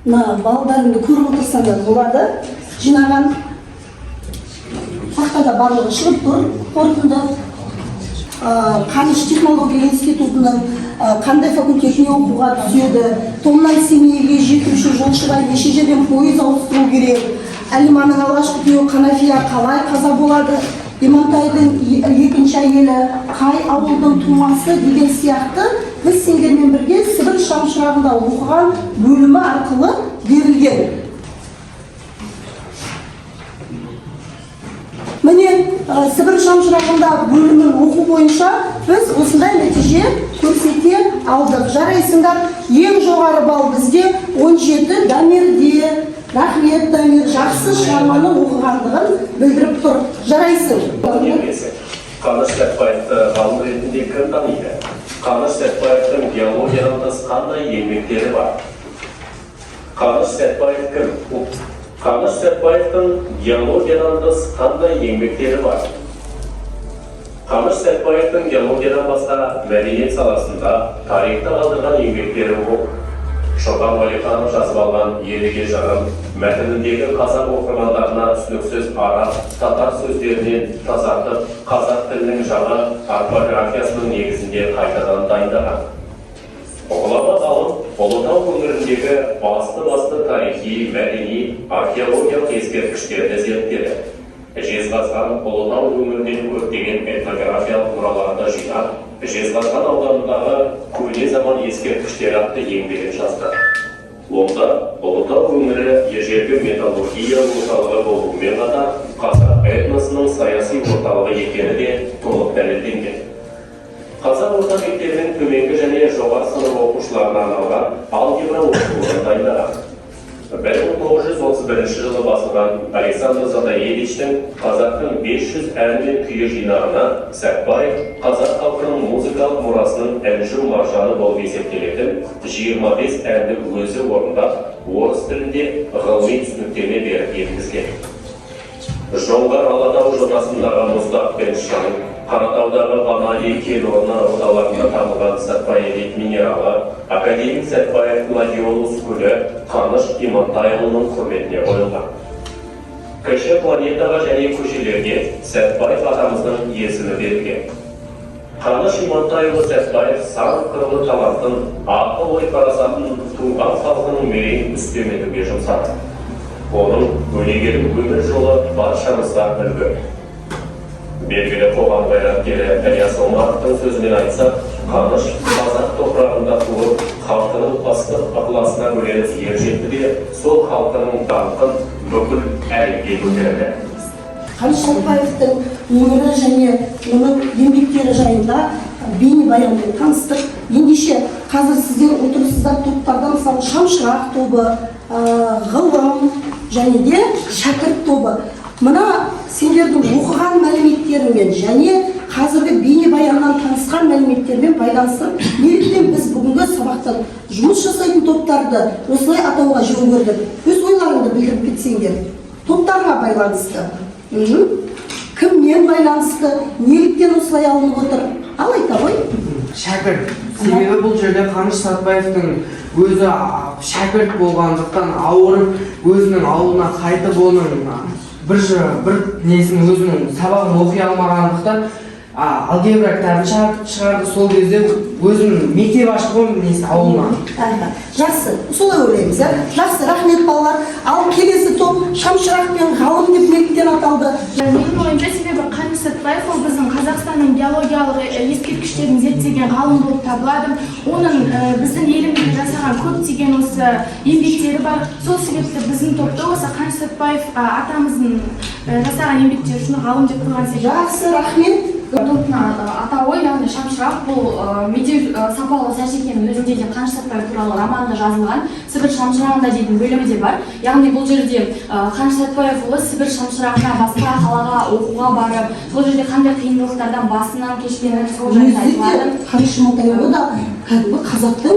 Мына балдарыңды көріп отырсаңдар болады. Жинаған тақтада барлығы шығып тұр, қорытынды. Қаныш технология институтының қандай факультетіне оқуға түседі, Томнан Семейге жету үшін жолшыға неше жерден пойыз ауыстыру керек, Әлиманың алғашқы күйеуі Қанафия қалай қаза болады, Имантайдың екінші әйелі қай ауылдың тумасы деген сияқты біз сендермен бірге «Сібір шамшырағында» оқыған бөлімі арқылы берілген. Міне, «Сібір шамшырағында» бөлімін оқу бойынша біз осындай нәтиже көрсете алдық. Жарайсыңдар. Ең жоғары балл бізде 17, Дамирде. Рахмет, Дамир, жақсы шығарманы оқығандығын білдіріп тұр. Жарайсың. Елбасы. Қаныш Сәтбаевты ғалым ретінде кім таниды? Қаныш Сәтбаевтың геологиядан тыс қандай еңбектері бар? Қаныш Сәтбаев кім? Қаныш Сәтбаевтың геологиядан тыс қандай еңбектері бар? Қаныш Сәтбаевтың геологиядан басқа мәдениет саласында тарихта қалдырған еңбектері мол. Шоқан Уәлиханов жазып алған «Едіге» жырын мәтініндегі қазақ оқырмандарына түсініксіз араб, татар сөздерінен тазартып, қазақ тілінің жаңа орфографиясының негізінде қайтадан дайындаған. Ғұлама ғалым Ұлытау өңіріндегі басты-басты тарихи, мәдени, археологиялық ескерткіштерді зерттеді. Жезқазған, Ұлытау өңірінен көптеген этнографиялық мұраларды жинап, «Жезқазған ауданындағы көне заман ескерткіштері» атты еңбегін жазды. Онда Ұлытау өңірі ежелгі металлургия орталығы болуымен қатар қазақ этносының саяси орталығы екені де толық дәлелденген. Қазақ орта мектебінің төменгі және жоғары сынып оқушыларына арналған алгебра оқулығын дайындаған. 1931 жылы басылған Александр Затаевичтің «Қазақтың 500 ән мен күйі» жинағына Сәтбаев қазақ халқының музыкалық мұрасының інжу маржаны болып есептелетін 25 әнді өзі орындап, орыс тілінде ғылыми түсініктеме беріп енгізген. Жоңғар Алатау жотасындағы мұздақ пен шаң, Қаратаудағы ванадий кен орны рудаларында табылған сәтбаевит минералы, академик Сәтбаев гладиолус гүлі Қаныш Имантайұлының құрметіне қойылған. Кіші планетаға және көшелерге Сәтбаев атамыздың есімі берілген. Қаныш Имантайұлы Сәтбаев сан қырлы талантын, ақыл ой парасатын туған халқының мерейін үстем етуге жұмсады. Оның өнегелі өмір жолы баршамызға үлгі. Белгілі қоғам қайраткері Ілияс Омаровтың сөзімен айтсақ, Қаныш қазақ топырағында туып, халқының ыстық ықыласына бөленіп ер жетті де, сол халқының даңқын бүкіл әлемге көтерді. Қаныш Сәтбаевтың өмірі және оның еңбектері жайында бейнебаянмен таныстық. Ендеше, қазір сіздер отырсыздар топтарда, мысалы, «Шамшырақ» тобы, «Ғылым» және де «Шәкірт» тобы. Мына сендердің оқыған мәліметтеріңмен және қазіргі бейнебаяннан танысқан мәліметтермен байланыстырып, неліктен біз бүгінгі сабақта жұмыс жасайтын топтарды осылай атауға жөн көрдік? Өз ойларыңды білдіріп кетсеңдер топтарға байланысты. Кіммен байланысты, неліктен осылай алынып отыр? Ал, айта ғой. Шәкірт, себебі бұл жерде Қаныш Сәтбаевтың өзі шәкірт болғандықтан, ауырып, өзінің ауылына қайтып, оның бір несін, өзінің сабағын оқи алмағандықтан, алгебра кітабын шығарды. Сол кезде өзінің мектеп ашты ғой, несі, ауылына. Аха, жақсы, солай ойлаймыз, иә. Жақсы, рахмет, балалар. Ал келесі топ «Шамшырақ» пен «Ғалым» деп неліктен аталды? Менің ойымша, себебі Қаныш Сәтбаев ол біздің Қазақстанның геологиялық ескерткіштерін зерттеген ғалым болып табылады. Оның біздің елімізде жасаған көптеген осы еңбектері бар. Сол себепті біздің топта осы Қаныш Сәтбаев атамыздың жасаған еңбектері үшін «Ғалым» деп қойған секілді. Жақсы, рахмет. Топтың атауы, яғни «Шамшырақ», бұл Медеу Сапалы Сәрсекенің өзінде де Қаныш Сәтбаев туралы романда жазылған «Сібір шамшырағында» дейтін бөлімі де бар. Яғни бұл жерде Қаныш Сәтбаевұлы Сібір шамшырағына, басқа қалаға оқуға барып, сол жерде қандай қиындықтардан басынан кешкенін, сол жайында Өзі де, айтылады. Қаныш Имантайұлы да кәдімгі қазақтың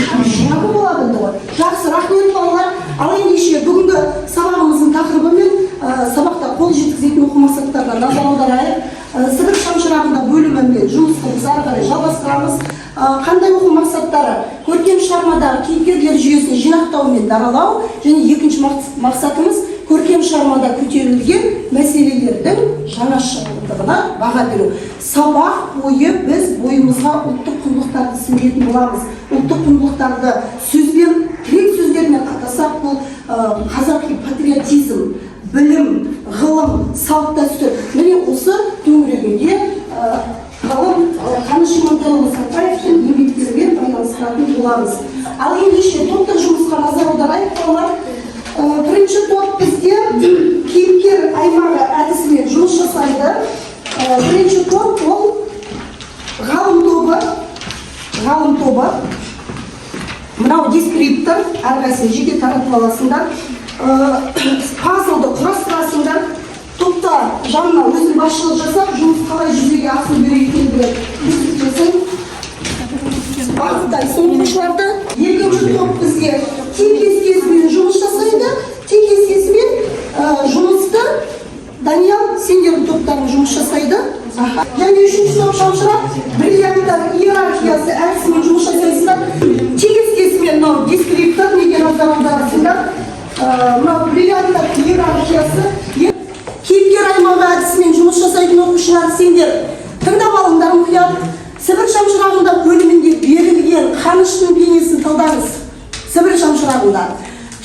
шамшырағы болады ғой. Жақсы, рахмет, балалар. Ал ендеше, бүгінгі сабағымыздың тақырыбы мен сабақта қол жеткізетін оқу мақсаттарына назар аударайық. Сібір шамшырағында бөлімімен жұмысты біз ары қарай жалғастырамыз. Қандай оқу мақсаттары? Көркем шығармадағы кейіпкерлер жүйесін жинақтау мен даралау және екінші мақсатымыз көркем шығармада көтерілген мәселелердің жаңашылдығына баға беру. Сабақ бойы біз бойымызға ұлттық құндылықтарды сіңіретін боламыз. Ұлттық құндылықтарды сөзбен, тірек сөздермен атасақ, бұл қазақи патриотизм, білім, ғылым, салт дәстүр. Міне, осы төңірегінде ғалым Қаныш Имантайұлы Сәтбаевтың еңбектерімен байланыстыратын боламыз. Ал ендеше топтық жұмысқа назар аударайық, балалар. Бірінші топ бізде кейіпкер аймағы әдісімен жұмыс жасайды. Бірінші топ ол ғалым тобы. Ғалым тобы. Мынау дескриптор, әрқайсысын жеке таратып аласыңдар. Пазлды құрастырасыңдар. Топта жанына өзің басшылық жасап, жұмыс қалай жүзеге асу керек екендігін көрсетесің, бағыттайсың оқушыларды. Екінші топ бізде Т кестесімен жұмыс жасайды. Т кестесімен жұмысты, Даниял, сендердің топтарың жұмыс жасайды. Аха. Және үшінші топ, Шамшырақ, бриллианттар иерархиясы әдісімен жұмыс жасайсыңдар. Т кестесімен мынау дескриптор, неге назар аударасыңдар? Мынау бриллианттар иерархиясы. Кейіпкер аймағы әдісімен жұмыс жасайтын оқушылар, сендер тыңдап алыңдар мұқият. Сібір шамшырағында бөлімінде берілген Қаныштың бейнесін талдаңыз. Сібір шамшырағында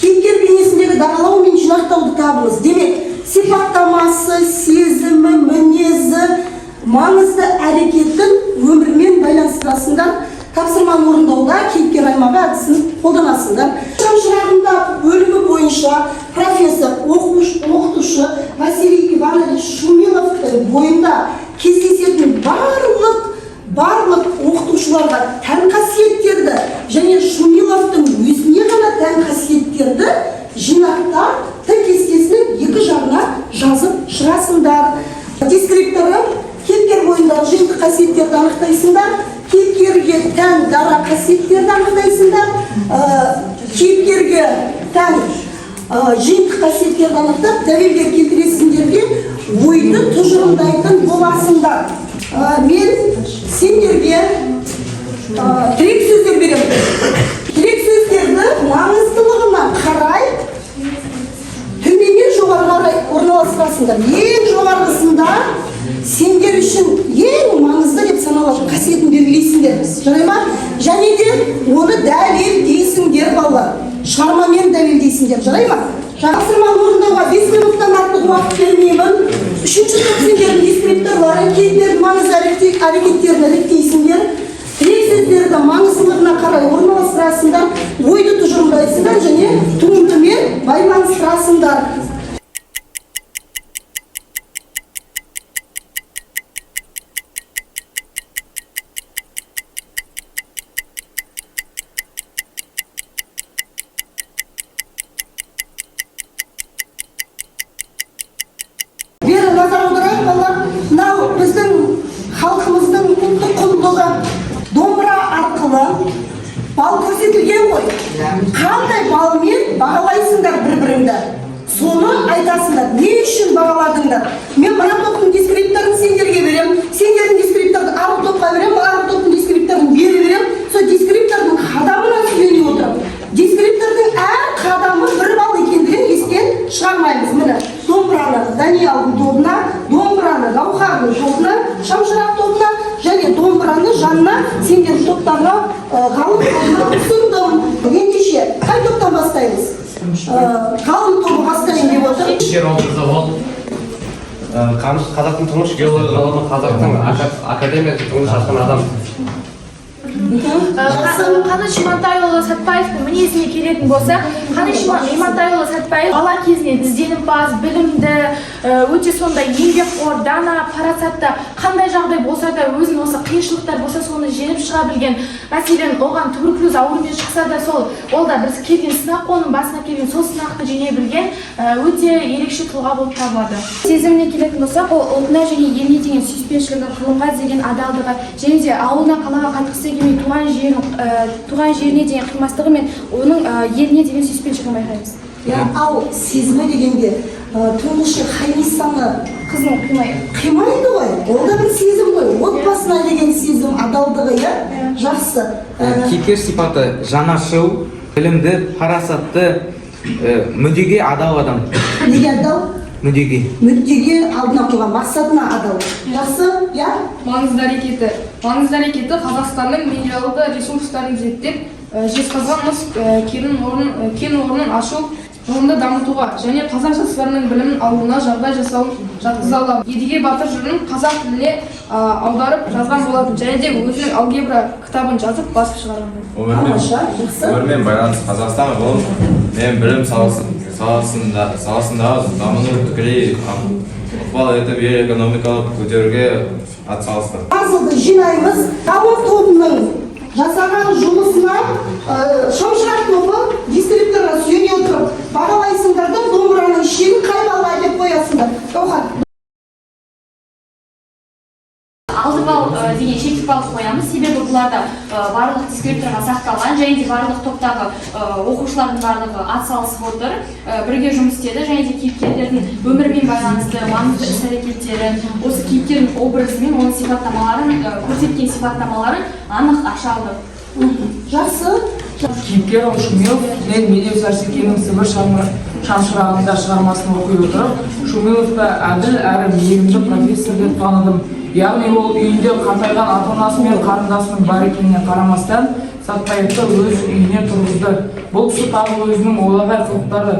кейіпкер бейнесіндегі даралау мен жинақтауды табыңыз. Демек, сипаттамасы, сезімі, мінезі, маңызды әрекетін өмірмен байланыстырасыңдар. Тапсырманы орындауда кейіпкер аймағы әдісін қолданасыңдар. Шамшырағында бөлімі бойынша профессор, оқытушы Василий Иванович Шумиловтың бойында кездесетін барлық оқытушыларға тән қасиеттерді және Шумиловтың өзіне ғана тән қасиеттерді жинақтап, Т кестесінің екі жағына жазып шығасыңдар. Дескрипторы: кейіпкер бойындағы жиынтық қасиеттерді анықтайсыңдар, кейіпкерге тән дара қасиеттерді анықтайсыңдар, кейіпкерге тән жиынтық қасиеттерді анықтап, дәлелдер келтіресіңдер де, ойды тұжырымдайтын боласыңдар. Мен сендерге тірек сөздер беремін. Тірек сөздерді маңыздылығына қарай төменнен жоғары қарай орналастырасыңдар. Ең жоғарғысында сендер үшін ең маңызды деп саналатын қасиетін белгілейсіңдер, жарай ма? Және де оны дәлелдейсіңдер, балалар, шығармамен дәлелдейсіңдер, жарай ма? Тапсырманы орындауға 5 минуттан артық уақыт бермеймін. Үшінші топ, сендердің дескрипторлары: кейіпкердің маңызды әрекеттерін іріктейсіңдер, тірек сөздерді маңыздылығына қарай орналастырасыңдар, ойды тұжырымдайсыңдар және туындымен байланыстырасыңдар. Бері назар аударайық, балалар. Мынау біздің халқымыздың ұлттық құндылығы, домбыра арқылы бал көрсетілген ғой. Қандай балмен бағалайсыңдар бір біріңді, соны айтасыңдар, не үшін бағаладыңдар. Мен мына топтың дескрипторын сендерге беремін, сендердің дескрипторды арғы топқа беремін, арғы топтың дескрипторын бері беремін. Сол дескриптордың қадамына сүйене отырып, дескриптордың әр қадамы бір балл екендігін естен шығармаймыз. Міне, домбыраны Даниялдың тобына, домбыраны Гаухардың тобына, Шамшырақ тобына және домбыраны Жанна, сендердің топтарыңа, ғалым тобына ұсындым. Ендеше қай топтан бастаймыз? Ғалым тобы бастайын деп отыр. Кейіпкер образы ол Қаныш, қазақтың тұңғыш геолог ғалымы, қазақтың академиясы тұңғыш ашқан адам. Жақсы. Қаныш Имантайұлы Сәтбаевтың мінезіне келетін болсақ, Қаныш Имантайұлы Сәтбаев бала кезінен ізденімпаз, білімді, өте сондай еңбекқор, дана, парасатты, қандай жағдай болса да, өзін осы қиыншылықтар болса, соны жеңіп шыға білген. Мәселен, оған туберкулез ауруымен шықса да, сол ол да бір келген сынақ қой, оның басына келген сол сынақты жеңе білген өте ерекше тұлға болып табылады. Сезіміне келетін болсақ, ол ұлтына және еліне деген сүйіспеншілігі, ғылымға деген адалдығы және де ауылына, қалаға қайтқысы келмей, туған жеріне деген қимастығы мен оның еліне деген сүйіспеншілігін байқаймыз. Иә, ал сезімі дегенде тұңғышы Хайнисаны Қызын қимай. қимайды ғой, ол да бір сезім ғой, отбасына деген сезім, адалдығы, иә. Жақсы. Кейіпкер сипаты: жанашыл, білімді, парасатты, мүдеге адал адам. Неге адал? Мүдеге. Мүддеге, алдына қойған мақсатына адал. Жақсы, иә. Маңызды әрекеті. Маңызды әрекеті: Қазақстанның минералды ресурстарын зерттеп, Жезқазған мыс кен орнын ашу, ғылымды дамытуға және қазақ жастарының білімін алуына жағдай жасауын жатқыза аламын. Едіге батыр жырын қазақ тіліне аударып жазған болатын және де өзінің алгебра кітабын жазып, басып шығарған болатын. Өмірмен Тамаша, жақсы. Өмірмен байланыс: Қазақстан ғылым мен білім саласындағы дамуына тікелей ықпал етіп, ел экономикалық көтеруге атсалысты. Пазлды жинаймыз. Ғалым тобының жасаған жұмысына Шамшырақ тобы дескрипторға сүйене отырып бағалайсыңдар да, домбыраның шегін қай балға деп қоясыңдар. Гауһар. 6 балл деген шектік балл қоямыз, себебі бұларда барлық дескрипторға сақталған және де барлық топтағы оқушылардың барлығы атсалысып отыр, бірге жұмыс істеді және де кейіпкерлердің өмірімен байланысты маңызды іс әрекеттерін, осы кейіпкердің образы мен оның сипаттамаларын, көрсеткен сипаттамаларын анық аша алды. Жақсы. Кейіпкер ол Шумилов. Мен Медеу Сәрсекенің «Сібір шамшырағында» шығармасын оқи отырып, Шумиловты әділ әрі мейірімді профессор деп таныдым. Яғни ол үйінде қартайған ата анасы мен қарындасының бар екеніне қарамастан, Сәтпаевты өз үйіне тұрғызды. Бұл кісі тағы өзінің олағай қылықтары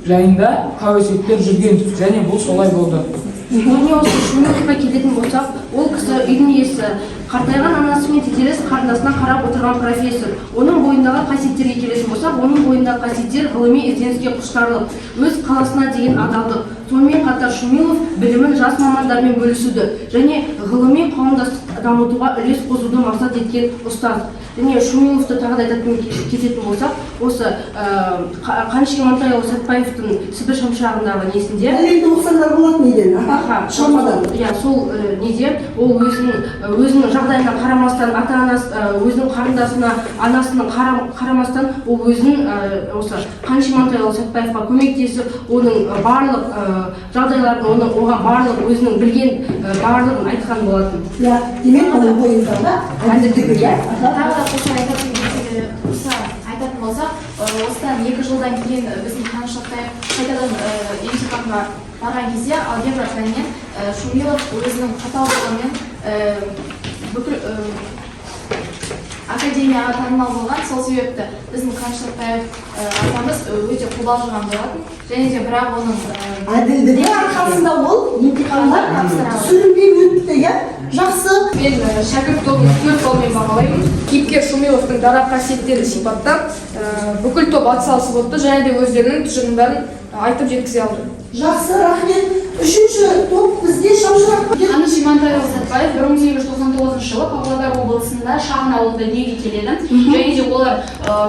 жайында қауесеттер жүрген және бұл солай болды. Және осы Шумиловқа келетін болсақ, ол кісі үйдің иесі, қартайған анасы мен тетелес қарындасына қарап отырған профессор. Оның бойындағы қасиеттерге келетін болсақ, оның бойындағы қасиеттер: ғылыми ізденіске құштарлық, өз қаласына деген адалдық. Сонымен қатар Шумилов білімін жас мамандармен бөлісуді және ғылыми қауымдастықты дамытуға үлес қосуды мақсат еткен ұстаз. Және Шумиловты тағы да айтатын кететін болсақ, осы Қаныш Имантайұлы Сәтпаевтың «Сібір шамшырағындағы» несінде Дәлелді оқысаңдар болады неден, аха, Аха, шығармадан. Иә, сол неде ол өзінің жағдайына қарамастан, ата анасы, өзінің қарындасына, анасының қарамастан, ол өзінің осы Қаныш Имантайұлы Сәтпаевқа көмектесіп, оның барлық жағдайларын, оның оған барлық өзінің білген барлығын айтқан болатын. Иә, демек, оның бойындағы әділдігі, иә, аха. Тағы да қоса айтатын болсақ, осыдан 2 жылдан кейін біздің Қаныш Сәтпаев қайтадан емтиханға барған кезде алгебра пәнінен Шумилов өзінің қаталдығымен бүкіл академияға танымал болған. Сол себепті біздің Қаныш Сәтпаев атамыз өте қобалжыған болатын және де бірақ оның Әділдігі арқасында ол емтиханға сүрінбей өтті, иә. Жақсы. Мен шәкірт тобын 4 баллмен бағалаймын. Кейіпкер Шумиловтың дара қасиеттерін сипаттап, бүкіл топ атсалысып отты және де өздерінің тұжырымдарын айтып жеткізе алды. Жақсы, рахмет. Үшінші топ бізде Шамшырақ. Қаныш Имантайұлы Сәтбаев 1899 жылы Павлодар облысында шағын ауылда дүниеге келеді. Және де олар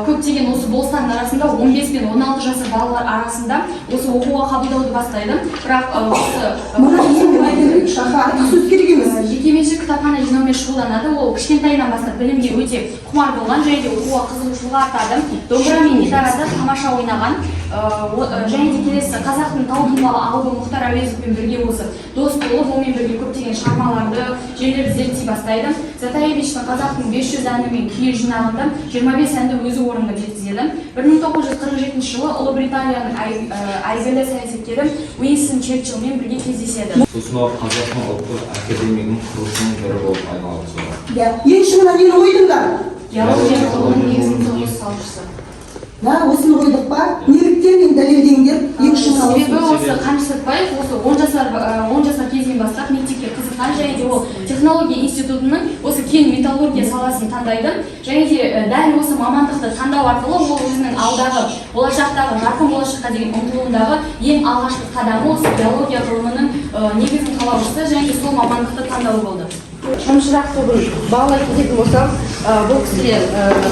көптеген осы болыстардың арасында 15 пен 16 жасар балалар арасында осы оқуға қабылдауды бастайды. Бірақ осы Мына енді айтайықшы, аха, артық сөз керек емес. Жекеменшік кітапхана жинаумен шұғылданады. Ол кішкентайынан бастап білімге өте құмар болған және де оқуға қызығушылығы артады. Домбыра мен гитарада тамаша ойнаған. Және де келесі қазақтың тау тұлғалы алыбы Мұхтар Әуезовпен бірге осы дос болып, онымен бірге көптеген шығармаларды, жерлерді зерттей бастайды. Затаевичтің «Қазақтың 500 әні мен күйі» жинағында 25 әнді өзі орындап жеткізеді. 1947 жылы Ұлыбританияның әйгілі саясаткері Уинстон Черчиллмен бірге кездеседі. Сосын ол Қазақтың ұлттық академигінің құрушының бірі болып айналады содан. Иә, ең шыңына нені қойдыңдар? Геология ғылымының негізін салушысы. Да, осыны қойдық па? Неліктен, енді дәлелдеңдер, ең шыңына? Себебі осы Қаныш Сәтбаев осы 10 жасар кезінен бастап мектепке қызыққан және де ол технология институтының осы кен металлургия саласын таңдайды. Және де дәл осы мамандықты таңдау арқылы ол өзінің алдағы болашақтағы, жарқын болашаққа деген ұмтылуындағы ең алғашқы қадамы осы геология ғылымының негізін қалаушысы және де сол мамандықты таңдау болды. Шамшырақ тобын бағалай кететін болсам, бұл кісілер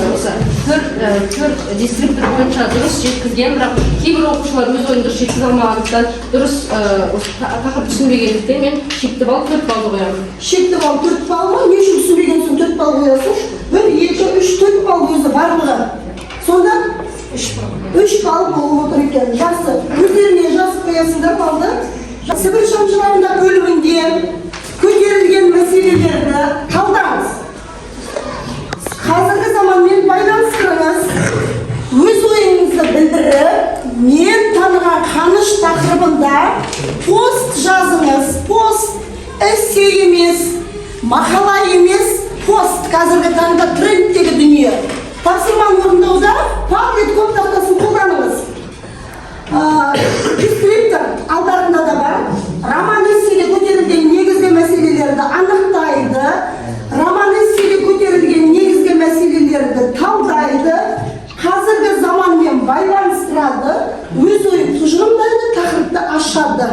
осы төрт дескриптор бойынша дұрыс жеткізген, бірақ кейбір оқушылар өз ойын дұрыс жеткізе алмағандықтан, дұрыс осы тақырып түсінбегендіктен, мен шекті балл 4 баллды қоямын. Шекті балл 4 балл ма? Не үшін түсінбеген соң 4 балл қоясың? Бір, екі, үш, 4 балл өзі барлығы. Сонда 3 балл. 3 балл. толып отыр екен. Жақсы, өздеріңе жазып қоясыңдар балды. Сібір шамшырағында бөлімінде көтерілген мәселелерді талдаңыз. Қазіргі заманмен байланыстырыңыз. Өз ойыңызды білдіріп, мен таныған Қаныш тақырыбында пост жазыңыз. Пост эссе емес, мақала емес, пост қазіргі таңда трендтегі дүние. Тапсырманы орындауда Padlet көп тақтасын қолданыңыз. Дескриптор алдарында да бар. Роман эсседе көтерілген негізгі мәселелерді анықтайды. Роман эсседе көтерілген негізгі мәселелерді талдайды. Қазіргі заманмен байланыстырады, өз ойын тұжырымдайды, тақырыпты ашады.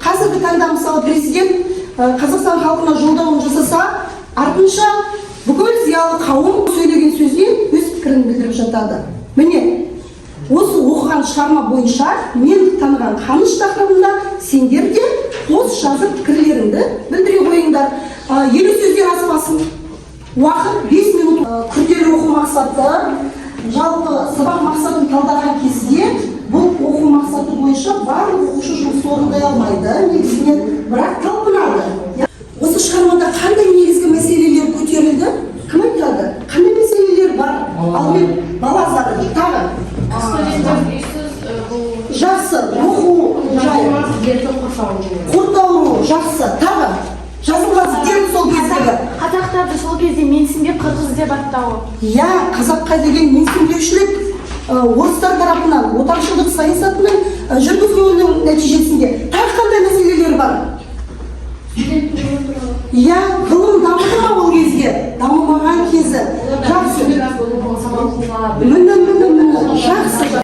Қазіргі таңда, мысалы, президент Қазақстан халқына жолдауын жасаса, артынша бүкіл зиялы қауым сөйлеген сөзіне өз пікірін білдіріп жатады. Міне, осы оқыған шығарма бойынша мен таныған Қаныш тақырыбында сендер де пост жазып, пікірлеріңді білдіре қойыңдар. 50 сөзден аспасын. Уақыт 5 минут. Күрделі оқу мақсаты. Жалпы сабақ мақсатын талдаған кезде, бұл оқу мақсаты бойынша барлық оқушы жұмыс орындай алмайды негізінен, бірақ талпынады. Осы шығармада қандай негізгі мәселелер көтерілді, кім айтады? Қандай мәселелер бар? Алдымен бала зары, тағы? Студенттер үйсіз болуы. Жақсы, оқу жайы. Дерті, құрт ауруы. Құрт ауруы, жақсы. Тағы жазылған дерт сол кездегі. Қазақтарды сол кезде менсінбей, қырғыз деп атауы. Иә, қазаққа деген менсінбеушілік орыстар тарапынан отаршылдық саясатының жүргізілуінің нәтижесінде. Тағы қандай мәселелер бар? Иә, ғылым дамыды ма ол кезде? Дамымаған кезі. Жақсы, міне, міне, міне, жақсы.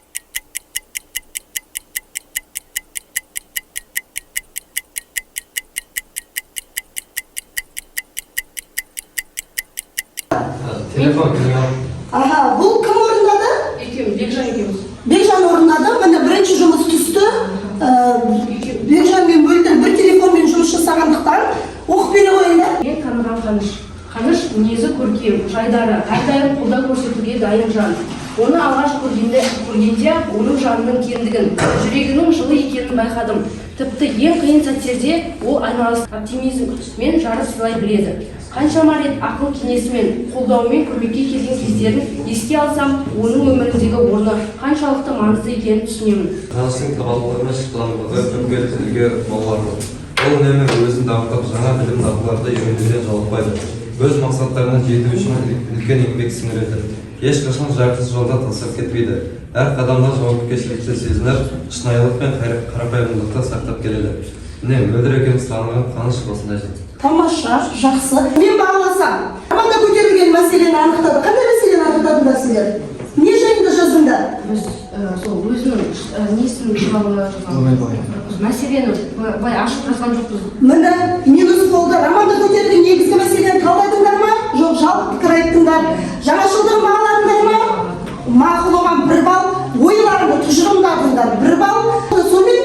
Телефон кімге? Аха, бұл кім орындады? Екеуміз, Бекжан екеуміз. Бекжан орындады. Міне, бірінші жұмыс түсті. Бекжан мен Мөлдір бір телефонмен жұмыс жасағандықтан, оқып бере қойыңдар. Мен таныған Қаныш. Қаныш мінезі көркем, жайдары, әрдайым қолдау көрсетуге дайын жан. Оны алғаш көргенде оның жанының кеңдігін, жүрегінің жылы екенін байқадым. Тіпті ең қиын сәттерде ол айналасына оптимизм мен жарыс сыйлай біледі. Қаншама рет ақыл кеңесімен, қолдауымен көмекке келген кездерін еске алсам, оның өміріндегі орны қаншалықты маңызды екенін түсінемін. Қаныштың табандылығы мен шыдамдылығы көпке үлгі боларлық. Ол үнемі өзін дамытып, жаңа білім, дағдыларды үйренуден жалықпайды. Өз мақсаттарына жету үшін үлкен еңбек сіңіреді. Ешқашан жарқын жолда тастап кетпейді. Әр қадамда жауапкершілікті сезініп, шынайылық пен қарапайымдылықты сақтап келеді. Міне, Мөлдір екеуміз таныған Қаныш осындай жан. Тамаша, жақсы. Мен бағаласам, романда көтерілген мәселені анықтады. Қандай мәселені анықтадыңдар сендер? Не жайында жаздыңдар? Біз сол өзінің несін туралы жазған мәселені былай ашып жазған жоқпыз. Міне, минус болды. Романда көтерілген негізгі мәселені талдадыңдар ма? Жоқ, жалпы пікір айттыңдар. Жаңашылдығын бағаладыңдар ма? Мақұл, оған 1 балл. Ойларыңды тұжырымдадыңдар, 1 балл. Сонымен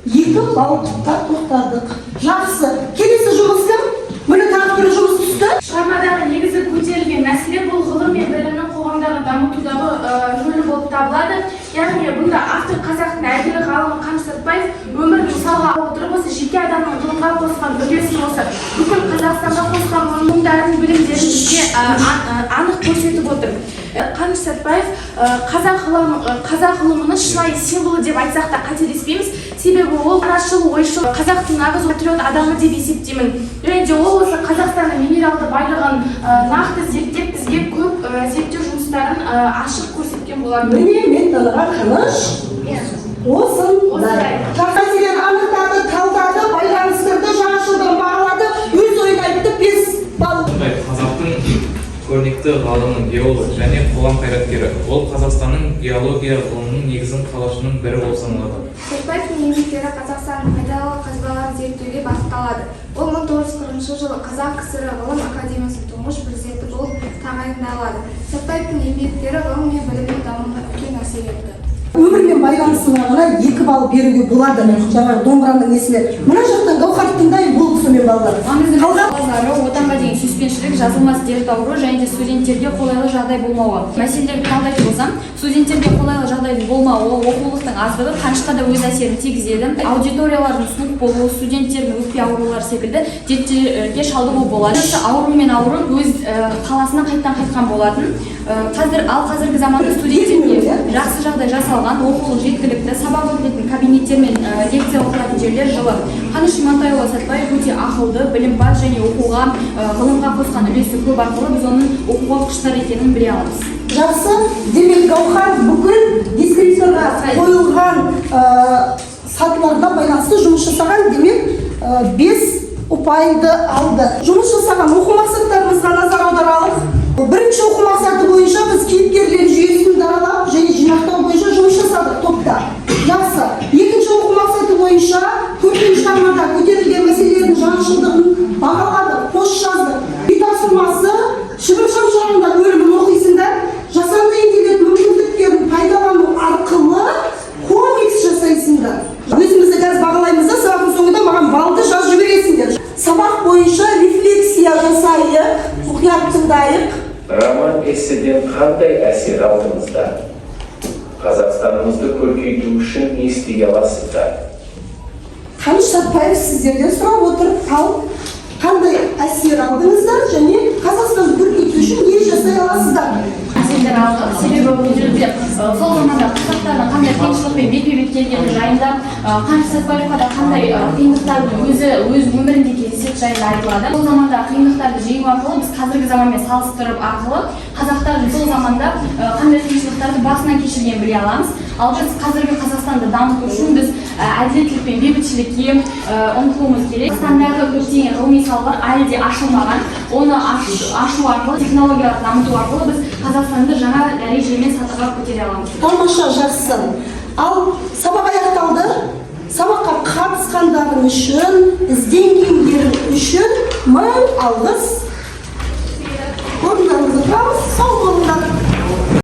2 баллға тоқтадық. Жақсы. Келесі жұмыс кім? Міне, тағы бір жұмыс түсті. Шығармадағы негізгі көтерілген мәселе бұл ғылым мен білімнің қоғамдағы дамытудағы рөлі болып табылады. Яғни бұнда автор қазақтың әйгілі ғалымы Қаныш Сәтбаев өмірін мысалға ала отырып, осы жеке адамның ғылымға қосқан үлесін, осы бүкіл Қазақстанға қосқан ғылымдарын, білімдерін бізге анық көрсетіп отыр. Қаныш Сәтбаев қазақ ғылымының шынайы символы деп айтсақ та қателеспейміз, себебі ол данашыл, ойшыл, қазақтың нағыз патриот адамы деп есептеймін. Және де ол осы Қазақстанның минералды байлығын нақты зерттеп, бізге көп зерттеу жұмыстарын ашық көрсеткен болатын. Міне, мен таныған Қаныш осындай. Осындай. Жақсы, мәселені анықтады, талдады, байланыстырды, жаңашылдығын бағалады, өз ойын айтты, 5 балл. Қазақтың көрнекті ғалымы, геолог және қоғам қайраткері. Ол Қазақстанның геология ғылымының негізін қалаушының бірі болып саналады. Сәтбаевтың еңбектері Қазақстанның пайдалы қазбаларын зерттеуге бағытталады. Ол 1940 жылы Қазақ КСР Ғылым академиясының тұңғыш президенті болып тағайындалады. Сәтбаевтың еңбектері ғылым мен білімнің дамуына үлкен әсер етті. Өмірмен байланысына ғана 2 балл беруге болады, жаңағы домбыраның несіне. Мына жақтан Гауһарды тыңдайын, болды сонымен, балалар. Маңызды Қалған балалары отанға деген сүйіспеншілік, жазылмас дерт ауру және де студенттерге қолайлы жағдай болмауы. Мәселелерді талдайтын болсам, Студенттерге қолайлы жағдайдың болмауы, оқулықтың аздығы Қанышқа да өз әсерін тигізеді. Аудиториялардың суық болуы, студенттердің өкпе аурулары секілді дерттерге шалдығуы болады. Осы аурумен ауырып, өз қаласына қайтадан қайтқан болатын. Қазір, ал қазіргі заманда студенттерге жақсы жағдай жасалған, оқулық жеткілікті, сабақ өтілетін кабинеттер мен лекция оқылатын жерлер жылы. Қаныш Имантайұлы Сәтбаев өте ақылды, білімпаз және оқуға, ғылымға қосқан үлесі көп арқылы біз оның оқуға құштар екенін біле аламыз. Жақсы, демек, Гаухар бүкіл дескрипторға қойылған сатыларына байланысты жұмыс жасаған, демек, 5 ұпайды алды. Жұмыс жасаған оқу мақсаттарымызға назар аударалық. Бірінші оқу мақсаты бойынша біз кейіпкерлер жүйесін даралап және жинақтау бойынша жұмыс жасадық топта. Жақсы. Екінші оқу мақсаты бойынша көркем шығармада көтерілген мәселелердің жаңашылдығын бағаладық, пост жаздық. Үй тапсырмасы: «Сібір шамшырағында» бөлімін оқисыңдар. Жасанды интеллект мүмкіндіктерін пайдалану арқылы комикс жасайсыңдар. Өзімізді қазір бағалаймыз да, сабақтың соңында маған балды жазып жібересіңдер. Сабақ бойынша рефлексия жасайық, мұқият тыңдайық. Роман эсседен қандай әсер алдыңыздар? Қазақстанымызды көркейту үшін не істей аласыздар? Қаныш Сәтбаев сіздерден сұрап отыр. Ал қандай әсер алдыңыздар және Қазақстанды көркейту үшін не жасай аласыздар? Әсерлер алдық, себебі бұл жерде сол заманда қазақтардың қандай қиыншылықпен бетпе бет келгені жайында, Қаныш Сәтбаевқа да қандай қиындықтардың өзі өз өмірінде кездеседі жайында айтылады. Сол заманда қиындықтарды жеңу арқылы біз қазіргі заманмен салыстырып арқылы қазақтардың сол заманда қандай қиыншылықтарды басынан кешіргенін біле аламыз. Ал біз қазіргі Қазақстанды дамыту үшін біз әділеттілік пен бейбітшілікке ұмтылуымыз керек. Қазақстандағы көптеген ғылыми салалар әлі де ашылмаған. Оны ашу арқылы, технологияларды дамыту арқылы біз Қазақстанды жаңа дәреже мен сатыға көтере аламыз. Тамаша, жақсы. Ал сабақ аяқталды. Сабаққа қатысқандарың үшін, ізденгендерің үшін мың алғыс. Орындарыңызға тұрамыз. Сау болыңыз.